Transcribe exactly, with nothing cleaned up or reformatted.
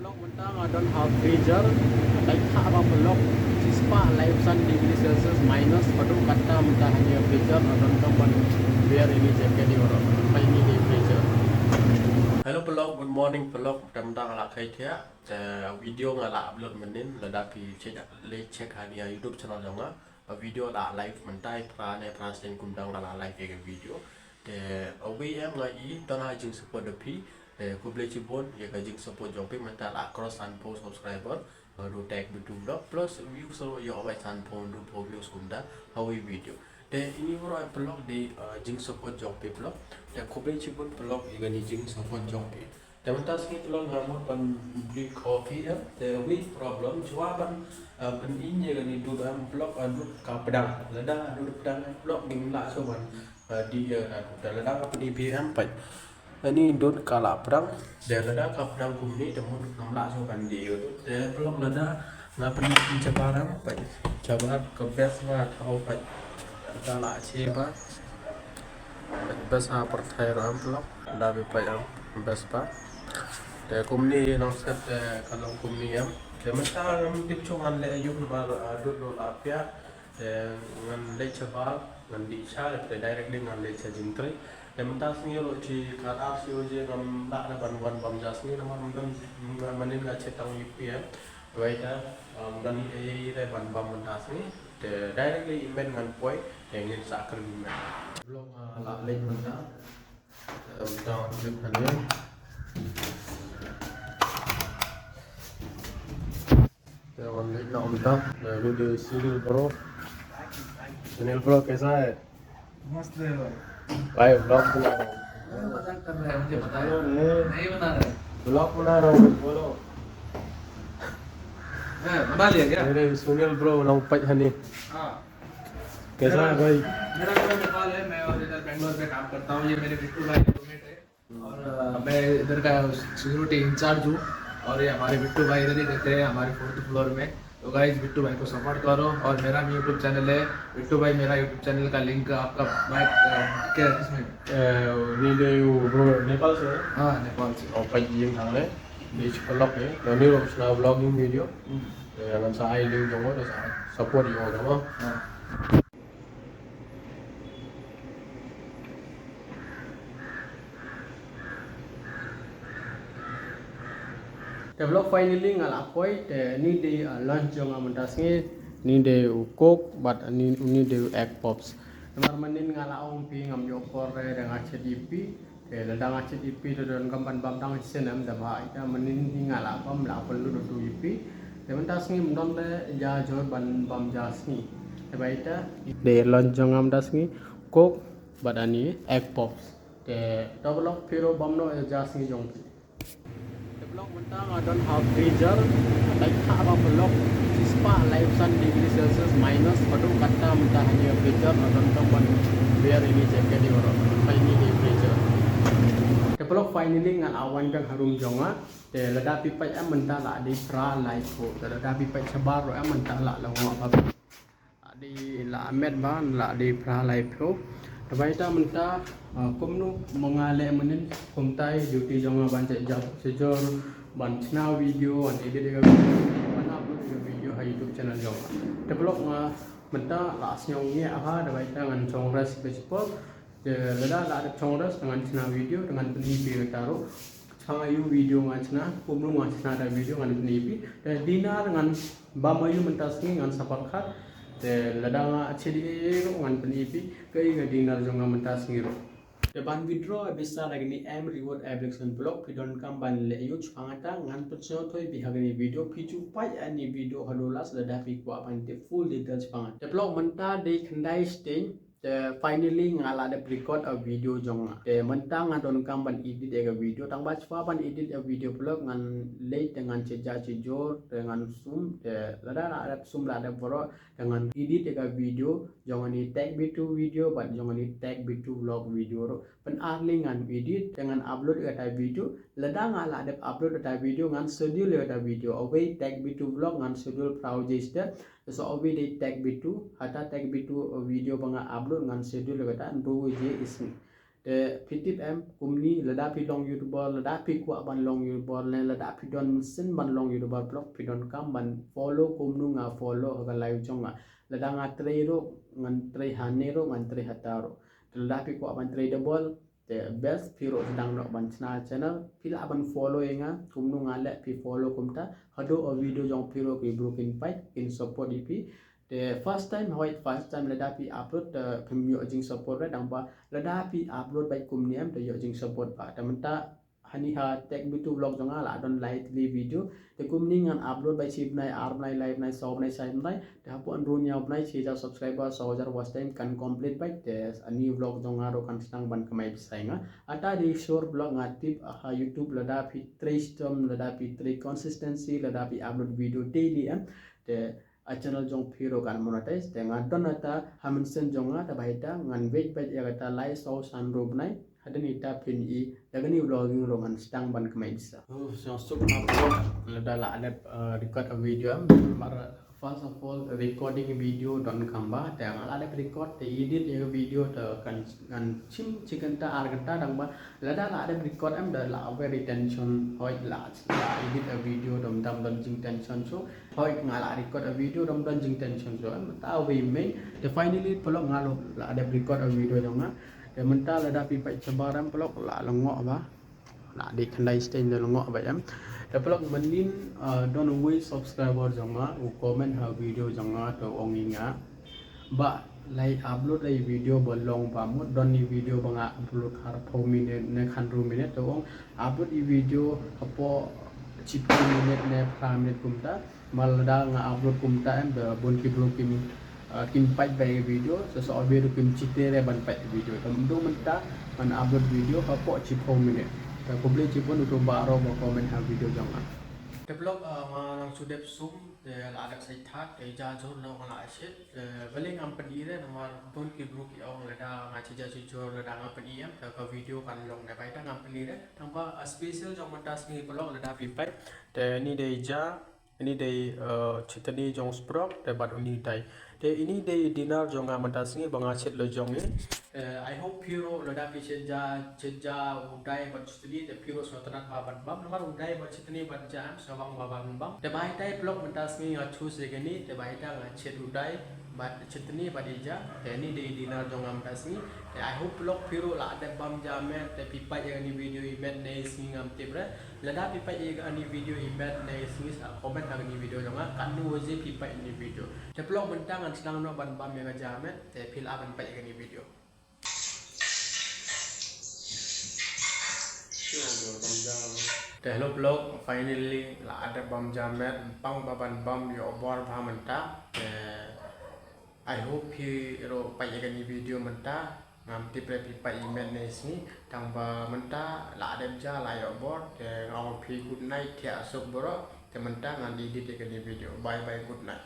Pynlong mynta nga don ha freezer, ka dei kha ba pynlong shispah laiphew san degree Celsius minus, haduh katta mynta ha freezer, nga donkam ban wear ïa ine i jacket ïa baroh, pynlong ïa ine i freezer. Hello pynlong, good morning pynlong, mynta nga la kheit ïa, te video nga la upload mynnin, lada phi check, leit check ha ïa YouTube channel jong nga. A video la live mynta i phra ne phra sien kumta nga la live ïa ka video. Te uwei em nga i don ha jingsupport da phi. Te khublei shibun ïa ka jingsupport jong phi mynta la cross sanphew subscriber. Haduh Tech Bitu Vlog plus views ruh ïoh bai sanphew hynriewphew views kumta ha uwei video. Te ine baroh pynlong dei, uh, jingsupport jong phi pynlong. Te khublei shibun pynlong ïa kane jingsupport jong phi. Te mynta sngi pynlong nga mut ban briew coffee em. Te uwei problem shuwa ban, eh, pynim ïa kane dud em pynlong, eh, dud ka pdang. Lada dud pdang em pynlong ngim lah shuh ban, eh, dih ïa kane dud. Te lada nga pynim phi em peit. Kane dud ka la pdang. Te lada ka pdang kumne te mut ngam lah shuh ban dih ïa kane dud. Te pynlong lada nga pynim phi shabar em peit. Shabar ka best ba thaw peit. Ka la shabar. Best ha pyrthei ruh em pynlong. Da phi peit em best ba. Te kumne nongset te ka long kumne em. Te mynta ngam tip shuh ngan leh aïu namar, ah, dud ruh la pia. Te ngan leit shabar, ngan dih sha, te directly ngan leit sha jingtrei. Te mynta sngi ruh shi khatar shi baje ngam lah ban wan bam ja sngi namar mynta mynnin nga shet tang U P em. Wei te, um, ngan ïa ïa ban bam mynta sngi. Te directly i met ngan poi, te ngin sa kren i met. Vlog, uh, la leit mynta. Te mynta ngan click hangne. Te ngan leit noh mynta. Te video Sunil Bro. Sunil Bro, kaisa hai? मस्त है भाई। भाई, vlog बना रहा हूँ। अरे, मजाक कर रहा है, मुझे पता है। नहीं बना रहा है। Vlog बना रहा हूँ, बोलो। हैं, बना लिया क्या? अरे, सुनील bro, nang peit hangne. हाँ। कैसा है भाई? मेरा, मेरा पूरा नेपाल है, मैं और इधर बैंगलोर पे काम करता हूँ। ये मेरे बिट्टू भाई के roommate है। और, अ, मैं इधर का सिक्योरिटी इंचार्ज हूँ और ये हमारे बिट्टू भाई इधर ही रहते हैं, हमारे फोर्थ फ्लोर में। तो गाइस, बिट्टू भाई को सपोर्ट करो और मेरा भी YouTube चैनल है बिट्टू भाई। मेरा YouTube चैनल का लिंक आपका भाई, अ, क्या है इसमें? Eh, ni dei u bro Nepal se? हाँ, नेपाल से। Oh, peit ïa hangne. Ni pynlong ne. Ni ruh shna vlogging video. Hmm. Eh, ngan sa ai link jong u, sa support ïa u jong u. हाँ। Te vlog finally nga la poi, te ni dei, uh, lunch jong nga mynta sngi, ni dei u Coke, bad ni, ni dei u egg puffs. Namar mynnin nga la ong phi ngam ïoh por re, da nga shet ïa phi, te lada nga shet ïa phi, te donkam ban bam tang shisien em da bha, ita mynnin hi nga la bam la pynlut ïa phi. Te mynta sngi ym don re ja jhur ban bam ja sngi. Te ba ita dei lunch jong nga mynta sngi, Coke, bad ani egg puffs. Te to vlog phi ruh bam noh ïa ja sngi jong phi. Te vlog mynta nga don ha freezer, ka dei kha ba vlog shispah laiphew san degree Celsius minus, haduh katta mynta ha freezer, nga donkam ban wear ine i jacket ïa baroh, mynta ine i freezer. Te vlog finally nga la wan biang ha room jong nga, te lada phi peit em mynta la dei phra laiphew, te lada phi peit shabar ruh em mynta la long ba La dei la met ba, la dei phra laiphew. Te ba ita mynta, ah, kumno ma nga leh mynnin, kumta i duty jong nga ban jot jop sha jhur, ban shna video, ban edit ïa ka video, ban upload ïa ka video ha YouTube channel jong nga. Te vlog nga mynta la sngewbha, te ba ita ngan shong rest bad shipor. Te lada la dep shong rest, te ngan shna video, te ngan pyni phi kata ruh. Shang aïu video ngan shna, kumno ngan shna da video ngan pyni phi. Te dinner ngan bam aïu mynta sngi ngan sa pyrkhat. Te lada nga shet ei ei ruh ngan pyni phi kaei ka dinner jong nga mynta sngi ruh. Te ban withdraw ïa pisa na kane M Reward application vlog phi donkam ban leh aïu shaphang kata ngan pynsngewthuh ïa phi ha kane video, phi shu peit ïa kane video haduh last lada phi kwah ban tip full details shaphang kata. Te vlog mynta dei khyndai shiteng. Te finally nga la dep record a video jong nga. Te mynta nga donkam ban edit ïa ka video. Tang ba shuwa ban edit ïa video vlog ngan leit te ngan shet ja shet jhur te ngan sum te lada la dep sum la dep baroh te ngan edit ïa ka video jong ani Tech Bitu video bad jong ani Tech Bitu vlog video ruh. Pyn-ar lei ngan edit te ngan upload ïa kata video. Lada nga la dep upload ïa kata video ngan schedule ïa kata video. Awei Tech Bitu vlog ngan schedule phra baje step. Te sa uwei dei Tech Bitu, hata Tech Bitu, uh, video ba nga upload ngan schedule ïa kata hynriew baje isngi. Te phi tip em, kumne lada phi long YouTuber, lada phi kwah ban long YouTuber, ne lada phi don mynsiem ban long YouTuber paralok, phi donkam ban follow kumno nga follow ha ka live jong nga. Lada nga trei ruh, ngan trei hangne ruh, ngan trei hata ruh. Te lada phi kwah ban trei double, te best phi ruh sdang noh ban shna channel, phi lah ban follow ïa nga, kumno nga leh phi follow kumta, haduh ïa video jong phi ruh ki briew kin peit, kin support ïa phi. Te first time, hooid first time lada phi upload, te phim ïoh jingsupport re, tangba lada phi upload beit kumne em, te ïoh jingsupport bha. Te mynta hani ha Tech Bitu Vlog jong nga la don lai tylli video. Te kumne ngan upload beit shi bnai, ar bnai, lai bnai, saw bnai, sai bnai. Te hapoh hynriew hynñiew bnai, shi hajar subscriber, saw hajar watch time kan complete beit. Te a new vlog jong nga ruh kan sdang ban kamai pisa ïa nga. Ata dei sure vlog, nga tip ha YouTube lada phi trei shitom, lada phi trei consistency, lada phi upload video daily em, te a channel jong phi ruh kan monetize. Te nga don ata ha mynsiem jong nga, te ba ita ngan wait beit ïa kata lai, saw, san, hynriew bnai. Hadien ita phin i ïa kane vlogging ruh ngan sdang ban kamai pisa. Oh, sngewsuk na phi lada la dep, uh, record a video em. Mar first of all, recording video donkam bha. Te nga la dep record, te edit ïa ka video te kan, kan shim shi kynta ar kynta, tangba lada la dep record em, da la very tension, hooid la, la edit a video, dom dam don jingtension shuh. Hooid nga la record a video, dom don jingtension shuh em. Te wei mynta, te finally paralok nga la dep record a video jong nga. Te mynta lada phi peit shabar em paralok, la lyngngoh bha. La dei khyndai stain da lyngngoh bha em. Te paralok mynnin, uh, don uwei subscriber jong nga u comment ha video jong nga, te u ong ïa nga, "Bah, leit upload leit video ba long bha mut, don i video ba nga upload arphew minit ne hynriew minit," te u ong, "Upload i video hapoh shiphew minit ne phra minit kumta." Mar lada nga upload kumta em, da bun ki briew kim, uh, kim peit bha ïa video, sa sa video kim chite re ban peit video. Te mynta, mynta ngan upload video hapoh shiphew minit. Te khublei shibun uto baroh ba comment ha video jong nga. Te paralok, uh, nga nang shu dep sum, te la dep sai thad, te ja jur noh nga la shit. Te balei ngam pyni re, namar bun ki briew ki ong lada nga shu ja shu jur, lada nga pyni em, te ka video kan long, te ba ita ngam pyni re. Tangba, uh, special jong mynta sngi paralok lada phi peit. Te ini dei ja, ini dei, uh, chutney jong sprout, te bad uni dei. Te ini dei dinner jong nga mynta sngi ba nga shet la jong ngi. Eh, I hope phi ruh lada phi shet ja, shet ja u dai bad chutney, te phi ruh sngewtynnat bha ban bam. Namar u dai bad chutney bad ja em sngewbha bha ban bam. Te ba ita paralok mynta sngi nga choose ïa kane, te ba ita nga shet u dai bad chutney bad i ja. Te ini dei dinner jong nga mynta sngi. Te I hope paralok phi ruh la dep bam ja met, te phi peit ïa kane video i met ne sngi ngam tip re. Lada phi peit ïa kane video i met ne sngi sa comment ha kane video jong nga, katno baje phi peit ïa kane video. Te paralok mynta ngan sdang noh ban bam ïa ka ja met, te phi lah ban peit ïa kane video. Te hello paralok, finally la dep bam ja met, pang ba ban bam ïoh bor bha mynta. Te I hope phi ruh peit ïa kane video mynta. Ngam tip re phi peit i met ne sngi, tangba mynta la dep ja la ïoh bor, te nga ong phi good night, thiah suk baroh, te mynta ngan edit ïa kane video. Bye bye, good night.